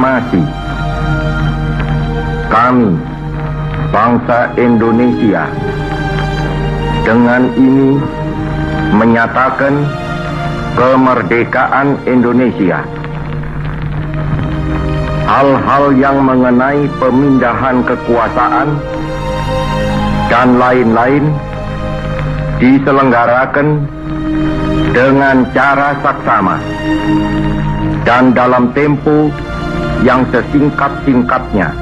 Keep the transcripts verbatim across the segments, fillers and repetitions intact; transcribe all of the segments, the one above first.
Proklamasi. Kami, bangsa Indonesia, dengan ini menyatakan kemerdekaan Indonesia. Hal-hal yang mengenai pemindahan kekuasaan dan lain-lain diselenggarakan dengan cara saksama dan dalam tempo yang sesingkat-singkatnya.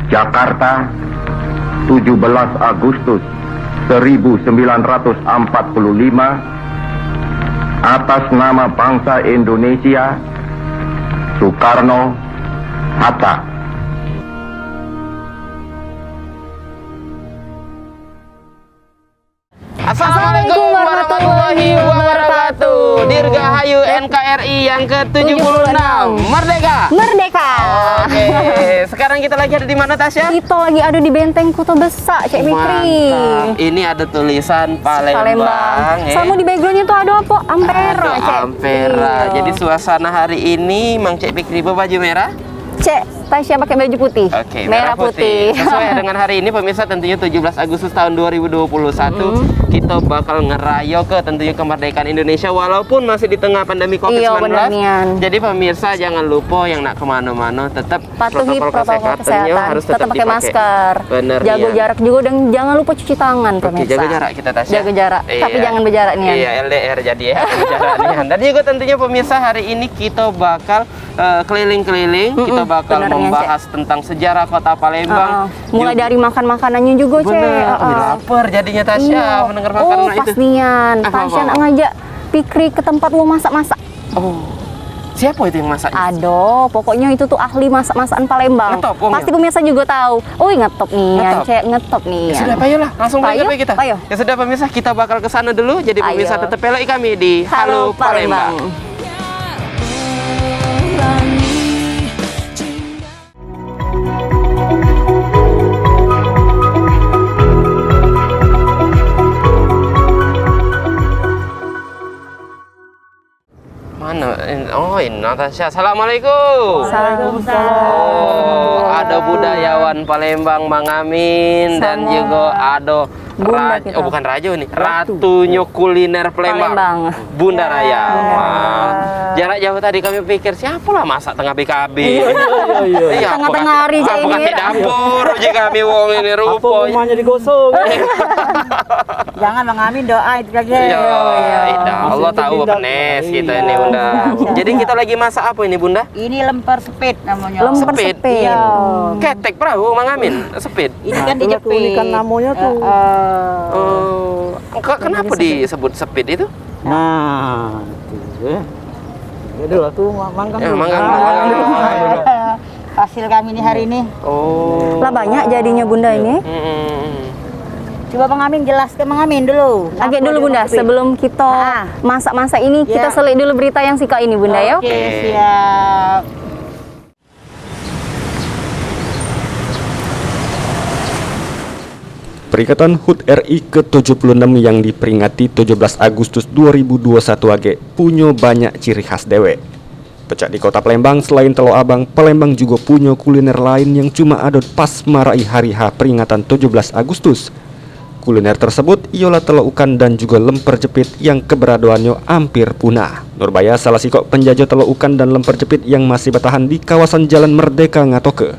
Jakarta, tujuh belas Agustus seribu sembilan ratus empat puluh lima, atas nama bangsa Indonesia, Soekarno, Hatta. Assalamualaikum warahmatullahi wabarakatuh. Dirgahayu N K R I yang ke tujuh puluh enam. Merdeka. Merdeka. Oke, sekarang kita lagi ada di mana, Tasya? Kita lagi ada di Benteng Kota Besak, Cek Fikri. Mantap. Ini ada tulisan Palembang, Palembang, eh. Sama di backgroundnya tuh ada apa? Ampera, ada Cek. Ampera. Iya. Jadi suasana hari ini, Mang Cek Fikri berbaju merah. Cek Tasya pakai baju putih. Oke, merah putih. Sesuai dengan hari ini, pemirsa, tentunya tujuh belas Agustus tahun dua ribu dua puluh satu, kita bakal ngerayo ke tentunya kemerdekaan Indonesia walaupun masih di tengah pandemi covid sembilan belas. Iya, bener nian. Jadi pemirsa, jangan lupa yang nak kemana-mana tetap patuhi protokol kesehatan, tentunya harus tetap pakai masker. Bener nian. Jaga jarak juga dan jangan lupa cuci tangan, pemirsa. Oke, jaga jarak kita, Tasya. Jaga jarak, tapi jangan berjarak nian. Iya, L D R jadi ya, jarak nian. Dan juga tentunya pemirsa, hari ini kita bakal eh, keliling-keliling, kita bakal membahas tentang sejarah kota Palembang. Heeh. Mulai dari makan-makanannya juga, Cek. Bener. Heeh. Wih, lapar jadinya Tasya mendengar makanan itu. Pas nian. Tasya nak ngajak Fikri ke tempat mau masak-masak. Oh. Siapa itu yang masak? Aduh, pokoknya itu tuh ahli masak-masakan Palembang. Ngetop wong. Pasti pemirsa juga tahu. Ui, ngetop nian, Cek, ngetop nian. Ya sudah, payolah, langsung payo kita. Payo. Ya sudah, pemirsa, kita bakal ke sana dulu. Jadi pemirsa, tetap peloki kami di Halo Palembang. Mana? Oh, ini Natasha. Assalamualaikum. Waalaikumsalam. Oh, ada budayawan Palembang, Mang Amin, dan juga ada Bunda Raj-, kita. Oh, bukan Rajo nih. Ratu. Ratunyo kuliner Palembang. Palembang. Bunda Raya. Ya. Wah. Jarak jauh tadi kami pikir, siapa lah masak tengah B K B? Iya, iya, iya, iya. Iya, tengah-tengah hari, apa kami di dapur, uji kami wong ini rupa. Apa rumahnya digosong? Jangan, Mang Amin, doa itu aja. Iya, iya. Allah tahu penes kita ini, Bunda. Iya. Jadi kita lagi masak apa ini, Bunda? Ini lemper sepit namanya. Lemper sepit. Iya. Ketek perahu, Mang Amin, sepit. Ini kan dijepit. Nah, itulah keunikan namanya tuh. Heeh. Oh, ke-, kenapa disebut sepit itu? Nah, itu, eh. Ya, dulu tuh, ma-, manggang dulu. Ya, manggang, manggang. Hasil kami ini hari ini. Oh. Lah banyak jadinya, Bunda, ini? Mm-mm. Coba Mang Amin jelaskan, Mang Amin dulu. Agak dulu, Bunda, sebelum kita masak-masak ini, kita selik dulu berita yang sikok ini, Bunda, ya. Oke, siap. Peringatan hud R I ke tujuh puluh enam yang diperingati tujuh belas Agustus dua ribu dua satu agek punyo banyak ciri khas dewek. Pecak di Kota Palembang, selain Telok Abang, Palembang jugo punyo kuliner lain yang cuma ado pas marai hari H peringatan tujuh belas Agustus. Kuliner tersebut ialah telok ukan dan jugo lemper jepit yang keberadoannyo ampir punah. Nurbaya salah sikok penjajah telok ukan dan lemper jepit yang masih betahan di kawasan Jalan Merdeka ngatoke,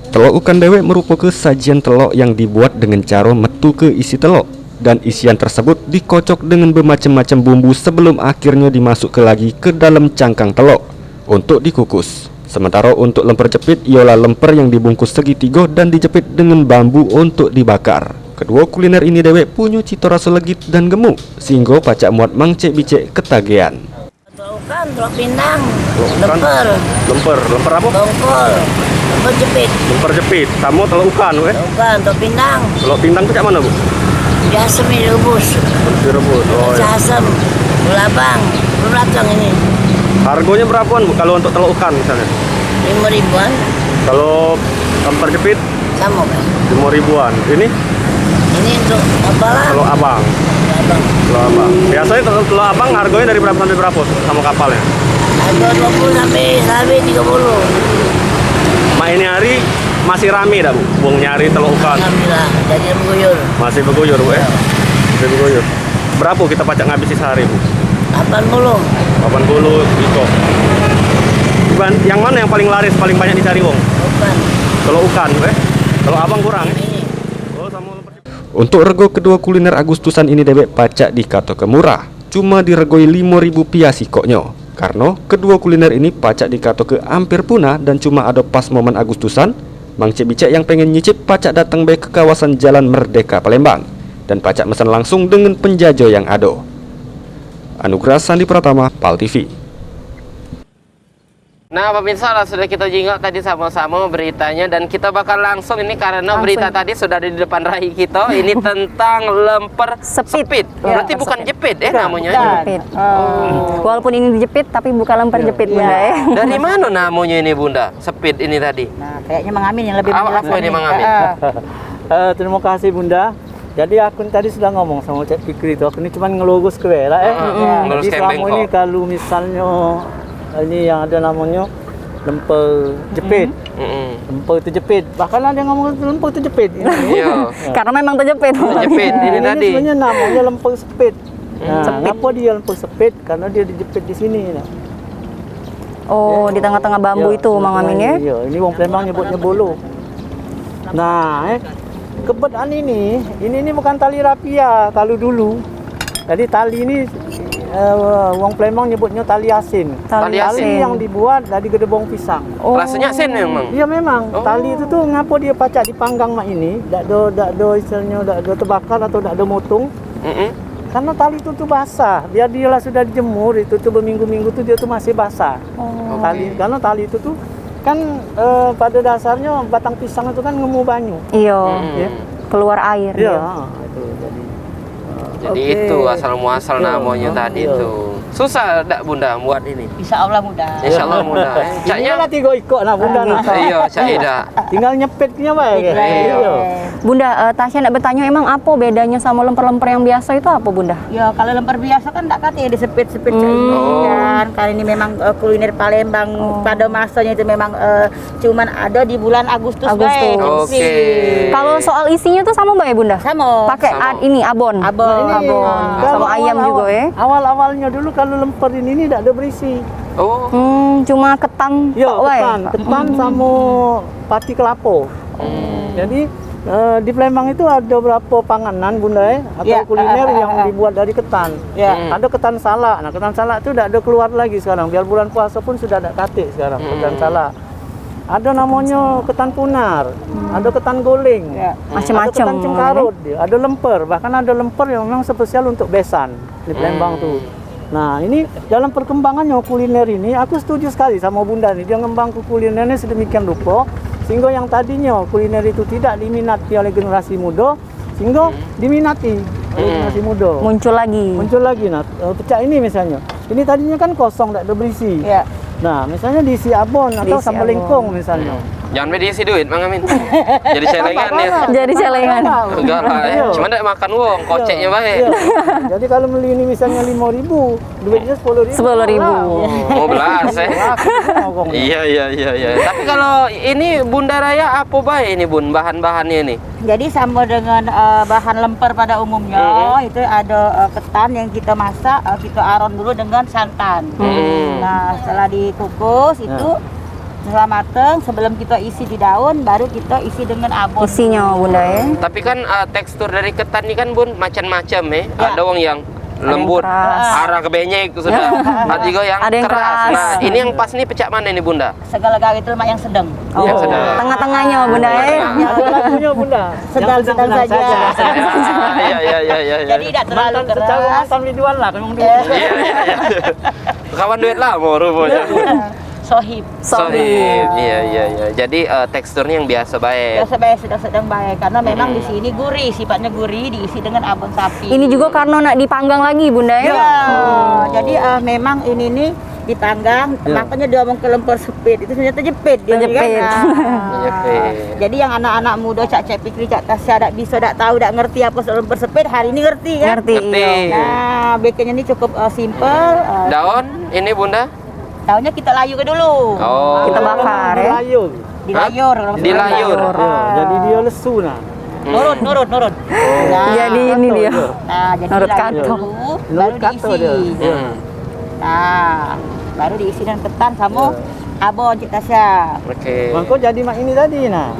telok ukan dewek merupoke sajian telok yang dibuat dengan caro metuke isi telok, dan isian tersebut dikocok dengan bemacam-macam bumbu sebelum akhirnyo dimasukke lagi ke dalam cangkang telok untuk dikukus. Sementaro untuk lemper jepit ialah lemper yang dibungkus segitigo dan dijepit dengan bambu untuk dibakar. Keduo kuliner ini dewek punyo cito raso legit dan gemuk, sehinggo pacak muat mangcek-bicek ketagihan. Telok ukan, telok pindang, lemper. Lemper, lemper apo? Tongkol, lemper jepit. Lemper jepit, samo telok ukan, weh. Telok ukan, telok pindang. Telok pindang tu cak mano, Bu? Diasem, direbus. Direbus, oh, iya. Asem, telok abang, telok belakang ini. Hargonyo berapoan, Bu, kalau untuk telok ukan misalnyo? Limo ribuan. Kalau lemper jepit? Samo, kan? Limo ribuan. Ini? Ini untuk apalah? Telok abang. Telok abang. Telok abang. Biasanya telok, telok abang harganya dari berapa sampai berapa sama kapalnya? Harga dua puluh sampai, sampai tiga puluh. Mak, ini hari masih rame dak, Bu? Wong nyari telok ukan. Alhamdulillah, jadi beguyur. Masih beguyur, Bu, ya? Masih beguyur. Berapa kita pacak ngabisi sehari, Bu? Delapan puluh. Delapan puluh ikok. Iban, yang mana yang paling laris, paling banyak dicari wong? Ukan. Telok ukan, eh? Kalau abang kurang, eh? Ini. Oh, sama. Untuk rego kedua kuliner Agustusan ini dewek pacak dikatoke murah, cuma diregoi limo ribu piah sikoknyo. Karno kedua kuliner ini pacak dikatoke ampir punah dan cuma ado pas momen Agustusan, Mang Cek Bicek yang pengen nyicip pacak dateng bae ke kawasan Jalan Merdeka Palembang dan pacak mesen langsung dengan penjajo yang ado. Anugrah Sandi Pratama, Pal T V. Nah, pemirsa, lah sudah kita jingok tadi sama-sama beritanya, dan kita bakal langsung ini karena berita tadi sudah ada di depan rai kita. Ini tentang lemper sepit. Berarti bukan jepit, eh, namanya? Bukan. Jepit. Walaupun ini dijepit, tapi bukan lemper jepit, Bunda, ya. Dari mana namanya ini, Bunda? Sepit ini tadi? Nah, kayaknya Mang Amin yang lebih menjelaskan ini, Mang Amin. Eh, terima kasih, Bunda. Jadi aku ni tadi sudah ngomong sama Cek Fikri tu, aku ni cuman ngelurus ke lah, eh. Jadi selama ini kalau misalnya ini yang ada namanya lemper jepit, lemper terjepit, bahkan ada yang ngomong lemper terjepit. Iya. Karena memang terjepit. Terjepit ini tadi. Sebenarnya namanya lemper sepit. Nah, kenapa dia lemper sepit? Karena dia dijepit di sini. Nah. Oh, di tengah-tengah bambu itu, Mang Amin, ya? Iya, ini wong Palembang nyebutnya bolo. Nah, eh, kebetulan ini, ini, ini bukan tali rapia kalau dulu. Jadi tali ini, eh, wong Palembang nyebutnya tali asin. Tali asin. Tali yang dibuat dari gedebong pisang. Oh. Rasanya asin memang? Iya, memang. Oh. Tali itu tuh ngapa dia pacak dipanggang mak ini? Dak do, dak do istilahnya, dak do terbakar atau dak do motung. Karena tali itu tuh basah, biar dia lah sudah dijemur, itu tuh berminggu-minggu tuh dia tuh masih basah. Oh. Tali, karena tali itu tuh kan, eh, pada dasarnya batang pisang itu kan ngemu banyu. Iyo. Ya. Keluar air. Iya, ha, itu jadi. Jadi itu asal muasal namanya tadi itu. Susah dak, Bunda, buat ini? Insya Allah mudah. Insya Allah mudah, eh. Caknya lah tiga ikok nah, Bunda nah. Iya, cak dak. Tinggal nyepitnya bae. Iya. Bunda, eh, Tasya nak bertanya, emang apa bedanya sama lemper-lemper yang biasa itu apa, Bunda? Ya, kalau lemper biasa kan tak kate disepit-sepit cak ini kan. Kalau ini memang, eh, kuliner Palembang pada masanya itu memang, eh, cuman ada di bulan Agustus bae. Agustus. Oke. Kalau soal isinya tuh sama bae, Bunda? Sama. Pakai ini, abon. Abon. Abon. Nah, ini kalau sama ayam juga, ya. Awal-awalnya dulu kalau lemper ini, ini dak ada berisi. Oh. Hmm, cuma ketan tok bae. Ya, ketan, ketan sama pati kelapa. Hmm. Jadi, eh, di Palembang itu ada berapa panganan, Bunda, eh, atau kuliner yang dibuat dari ketan. Ya. Ada ketan salak. Nah, ketan salak tu dak ada keluar lagi sekarang. Biar bulan puasa pun sudah dak katik sekarang ketan salak. Ada namanya ketan punar, ada ketan guling, ada ketan cengkarut, ada lemper, bahkan ada lemper yang memang spesial untuk besan di Palembang tu. Nah, ini dalam perkembangannya kuliner ini, aku setuju sekali sama Bunda ni. Dia ngembang ke kuliner ni sedemikian rupa, sehingga yang tadinya kuliner itu tidak diminati oleh generasi muda, sehingga diminati oleh generasi muda. Muncul lagi. Muncul lagi. Nah, eh, pecak ini misalnya. Ini tadinya kan kosong, tak ada berisi. Ya. Nah, misalnya diisi abon atau sambal lengkong misalnya. Jangan be diisi duit, Mang Amin. Jadi celengan ya. Jadi celengan. Enggak lah, eh. Iya. Cuma dak makan wong, koceknya bae. Iya. Jadi kalau beli ini misalnya lima ribu, duitnya sepuluh ribu. Sepuluh ribu. Lah. Lima belas, eh. Iya, iya, iya, iya. Tapi kalau ini Bunda Raya apa bae ini, Bun, bahan-bahannya ini? Jadi sama dengan, eh, bahan lemper pada umumnya, itu ada, eh, ketan yang kita masak, eh, kita aron dulu dengan santan. Nah, setelah dikukus itu setelah mateng, sebelum kita isi di daun, baru kita isi dengan abon. Isinya, Bunda, ya. Tapi kan, eh, tekstur dari ketan ni kan, Bun, macam-macam, eh. Ya. Ada wong yang lembut, arah ke benyek tu sudah. Ada juga yang keras. Nah, ini yang pas ni pecak mana ni, Bunda? Segala gawe tu lemak yang sedang. Oh, tengah-tengahnya, Bunda, eh. Yang sedang-sedang saja. Iya, iya, iya, iya. Jadi tidak terlalu keras. Secara mantan biduan lah, memang dulu. Iya, iya, iya. Kawan duit lama rupanya. Sohib. Sohib. Iya, iya, iya. Jadi, eh, teksturnya yang biasa bae. Biasa bae, sedang-sedang bae. Karena memang di sini gurih, sifatnya gurih, diisi dengan abon sapi. Ini juga karena nak dipanggang lagi, Bunda, ya? Ya. Jadi, eh, memang ini nih dipanggang, makanya dia ngomong ke lemper sepit. Itu sebenarnya terjepit dia, kan? Terjepit. Nah. Jadi yang anak-anak muda, cak Cek Fikri, cak Tasya, dak bisa, dak tahu, dak ngerti apa soal lemper sepit, hari ini ngerti, kan? Ngerti, iya. Nah, bikinnya ini cukup, eh, simple, eh. Daun ini, Bunda? Daunnya kita layur dulu. Oh. Kita bakar, ya. Dilayur. Dilayur. Hah? Dilayur. Ya, jadi dia lesu nah. Hmm. Nurun, nurun, nurun. Nah. Jadi ini dia. Nah, jadi nurut dilayur kata dulu, baru diisi. Dia. Hmm. Nah, baru diisi dengan ketan sama abon, Cik Tasya. Oke. Mangko jadi mak ini tadi nah.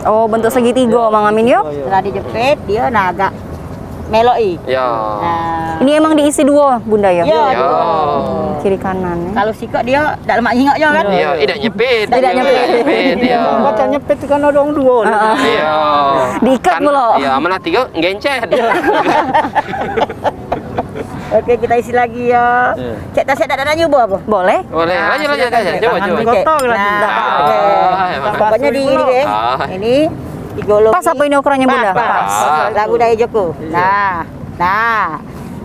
Oh, bentuk segitiga, Mang Amin, yo. Setelah dijepit, dia nah agak melok i. Ya. Nah. Ini emang diisi dua, Bunda, ya? Ya, dua. Kiri kanan, ya. Kalau sikok dia dak lemak nyingok je kan? Iya, tidak nyepit. Tidak nyepit. Nyepit, ya. Baca nyepit kan ada orang dua. Heeh. Iya. Diikat pula. Iya, mana tiga ngencet. Oke, kita isi lagi ya. Iya. Cek Tasya dak ada nyubo apa? Boleh. Boleh. Nah, lanjut, lanjut, silakan. Lanjut. Coba, coba. Kotor lagi. Nah, oke. Ah, emang. Pokoknya di ini, eh. Ah. Ini digolong. Pas apa ini ukurannya, Bunda? Pas, pas. Pas. Lah, budaya Joko. Iya. Nah, nah.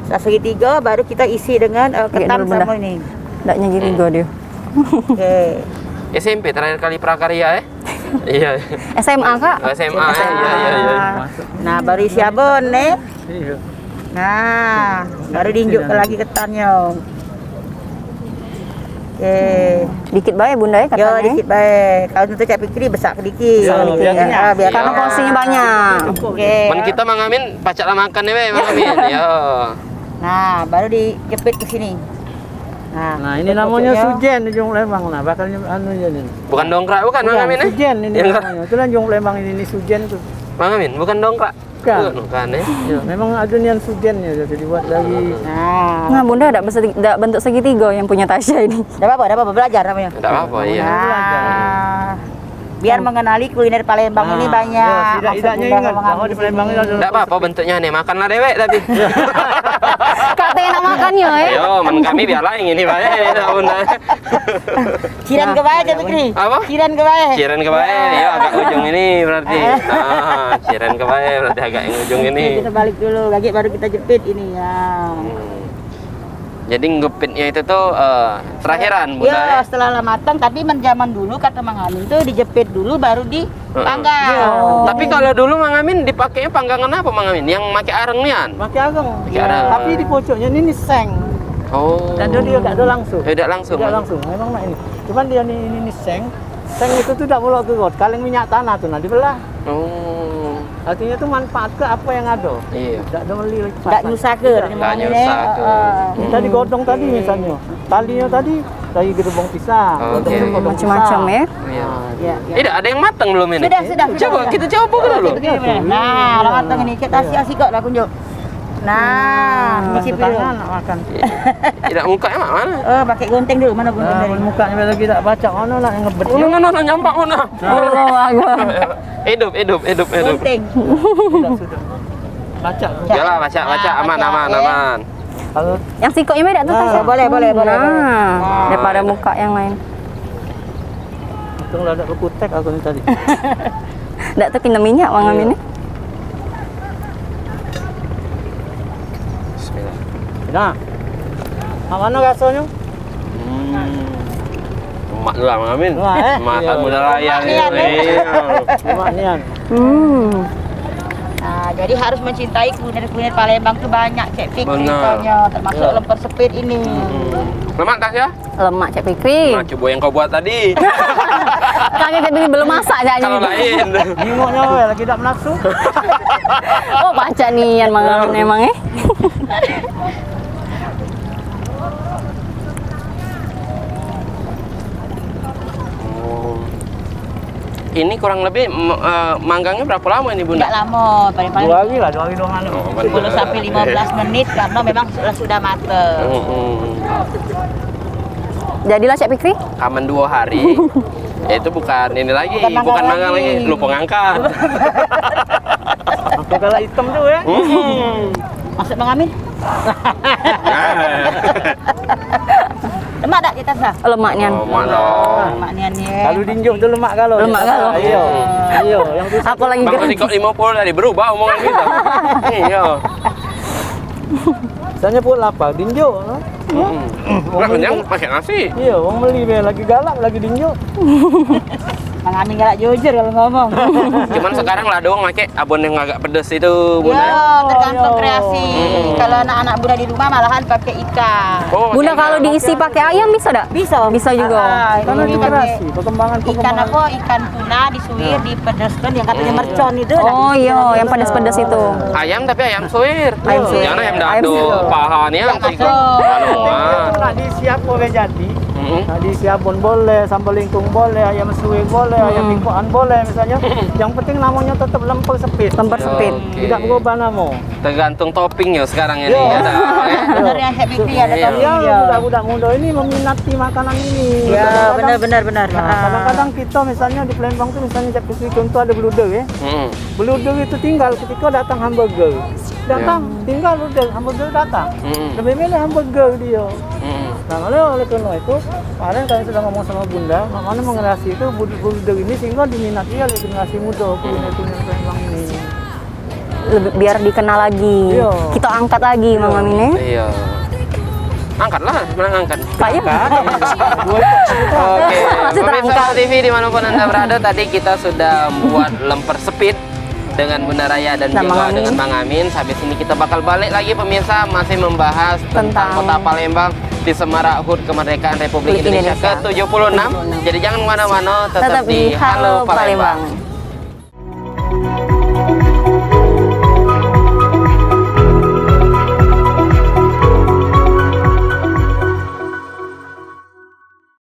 Setelah segitiga, baru kita isi dengan, eh, ketan sama ini. Dak nyegitiga dia. Oke. S M P terakhir kali prakarya, eh? Iya. S M A, Kak? S M A, iya, iya, iya. Nah, baru isi abon, eh. Iya. Nah, baru diinjukkan lagi ketannyo. Oke. Dikit bae, Bunda, ya, ketannyo. Yo, dikit bae. Kalau untuk Cak Fikri, besak dikit. Besak dikit. Ya, biar karena porsinya banyak. Oke. Men kita Mang Amin, pacak lah makan ni, weh, Mang Amin. Yo. Nah, baru dijepit ke sini. Nah, ini namonyo sujen di Ujung Lembang. Nah, bakalnyo anu je ni. Bukan dongkrak, bukan, Mang Amin, eh? Sujen ini namonyo. Itulah Ujung Lembang ini, ini sujen tu. Mang Amin, bukan dongkrak. Bukan. Bukan, eh? Ya, memang ado nian sujen ya, jadi buat dari. Nah. Nah, Bunda dak besegi-, dak bentuk segitiga yang punya Tasya ini. Dak apa-apa, dak apa-apa, belajar namanya. Dak apa-apa, iya. Nah. Biar mengenali kuliner Palembang ini banyak. Nah, ya, tidak, tidaknya ingat bahwa di Palembang ini ada. Dak apa-apa bentuknya nih, makanlah dewek tapi. Kate nak makannya, eh? Yo, men kami biarlah yang ini bae, dah, Bunda. Ciran ke bae, Cak Fikri. Apa? Ciran ke bae. Ciran ke bae, ya agak ujung ini berarti. Ah, ciran ke bae berarti agak yang ujung ini. Oke, kita balik dulu, lagi baru kita jepit ini ya. Hmm. Jadi ngepitnya itu tuh, eh, terakhiran, Bunda, ya? Setelah lah matang, tapi men zaman dulu kata Mang Amin tuh dijepit dulu baru dipanggang. Heeh. Tapi kalau dulu Mang Amin dipakainya panggangan apa, Mang Amin? Yang make areng nian? Make areng. Make areng. Tapi di pucuknya ini, ini seng. Oh. Dak ada dia, dak ada langsung. Eh, dak langsung. Dak langsung. Memang mak ini. Cuman dia ni, ini, ini seng. Seng itu tuh dak boleh gerot. Kaleng minyak tanah tuh nah dibelah. Oh. Artinya tuh manfaat ke apa yang ada. Iya. Dak ada meli lagi. Dak nyusah ke. Dak nyusah ke. Heeh. Tadi godong tadi misalnya. Talinya tadi dari gedebong pisang. Oke. Macam-macam ya. Iya. Iya, iya. Eh, dak ada yang matang belum ini? Sudah, sudah, sudah. Coba kita coba dulu. Nah, lah matang ini. Kita kasih sikok lah kunjuk. Nah, ini cipi dulu. Nak makan. Tidak, mukanya mak mana? Oh, pakai gunting dulu. Mana gunting tadi? Mukanya lagi tak pacak. Mana nak ngebet? Mana, mana, nyampak mana? Oh, aku. Hidup, hidup, hidup, hidup. Gunting. Sudah, sudah. Pacak. Yalah, pacak, pacak. Aman, aman, aman. Yang sikok ini dak tuh, Tasya? Boleh, boleh, boleh, boleh. Nah, daripada muka yang lain. Untung lah dak bekutek aku ni tadi. Dak tu kena minyak, Mang Amin ni. Bismillah. Nah. Mak mano rasonyo? Hmm. Lemak tu lah, Mang Amin. Lemak, eh? Masak muda raya ni. Lemak nian, eh? Lemak nian. Hmm. Nah, jadi harus mencintai kuliner-kuliner Palembang tu banyak, Cek Fik, ceritanya, termasuk lemper sepit ini. Hmm. Lemak tak ya? Lemak, Cek Fikri. Nah, cubo yang kau buat tadi. Kagek tadi belum masak, Cak. Kalau lain. Nyingoknyo lagi dak menafsu. Oh, pacak nian Mang Amin emang, eh. Oh. Ini kurang lebih, m-, eh, manggangnya berapa lama ini, Bunda? Tidak lama, paling-paling dua hari lah, dua hari, dua malam. Oh, benar. Sepuluh sampai lima belas menit karena memang sudah, sudah mateng. Mm-mm. Jadilah, Cek Fikri? Aman dua hari. Ya, itu bukan ini lagi, bukan manggang lagi, lupa ngangkat. Apa kalau hitam tu ya? Mm-mm. Maksud Mang Amin? Lemak dak kita sah? Lemak nian. Oh, lemak dah. Lemak nian ye. Kalau dinjuk tu lemak kalau. Lemak kalau. Iyo. Iyo, yang tu. Apa lagi? Bang, sikok lima puluh tadi berubah omongan kita. Iyo. Soalnya perut lapar, dinjuk. Hmm. Nak kenyang pakai nasi. Iyo, wong meli be lagi galak lagi dinjuk. Kami galak jujur kalau ngomong. Cuman sekarang lah dong make abon yang agak pedes itu, Bunda. Ya, tergantung kreasi. Kalau anak-anak Bunda di rumah malahan pakai ikan. Oh, Bunda, kalau diisi pakai ayam bisa dak? Bisa. Bisa juga. Ah, karena ini kreasi, perkembangan, ikan apa? Ikan tuna disuir, dipedeskan yang katanya mercon itu. Oh iya, yang pedes-pedes itu. Ayam, tapi ayam suir. Ayam suir. Jangan ayam dado, paha ni yang tiga. Anu, ah. Nak diisi apa be jadi? Nak diisi abon boleh, sambal lingkung boleh, ayam suir boleh, ayam lingkungan boleh misalnya. Yang penting namanya tetap lemper sepit. Lemper sepit. Tidak berubah nama. Tergantung toppingnya sekarang ini, ya dah, eh. Bener ya, Chef Fikri, ada topping. Ya, budak-budak muda ini meminati makanan ini. Ya, benar, benar, benar. Nah, kadang-kadang kita misalnya di Palembang tuh misalnya Chef Fikri, contoh ada beluder ya. Beluder itu tinggal ketika datang hamburger. Datang, tinggal udah hamburger datang. Lebih milih hamburger dia. Nah, oleh, oleh karena itu, kemarin kami sudah ngomong sama Bunda, mak mana mengerasi itu bud-, beluder ini sehingga diminati oleh generasi muda, kuliner-kuliner Palembang ini. Lebih, biar dikenal lagi. Iya. Kita angkat lagi, Mang Amin, eh. Iya. Angkatlah, menang angkat. Pak, ya? Oke, pemirsa T V dimanapun Anda berada, tadi kita sudah buat lemper sepit dengan Bunda Raya dan juga dengan Mang Amin. Habis ini kita bakal balik lagi, pemirsa, masih membahas tentang Kota Palembang di Semarak Hut Kemerdekaan Republik Indonesia ke tujuh puluh enam. Jadi jangan kemana-mana, tetap di Halo Palembang.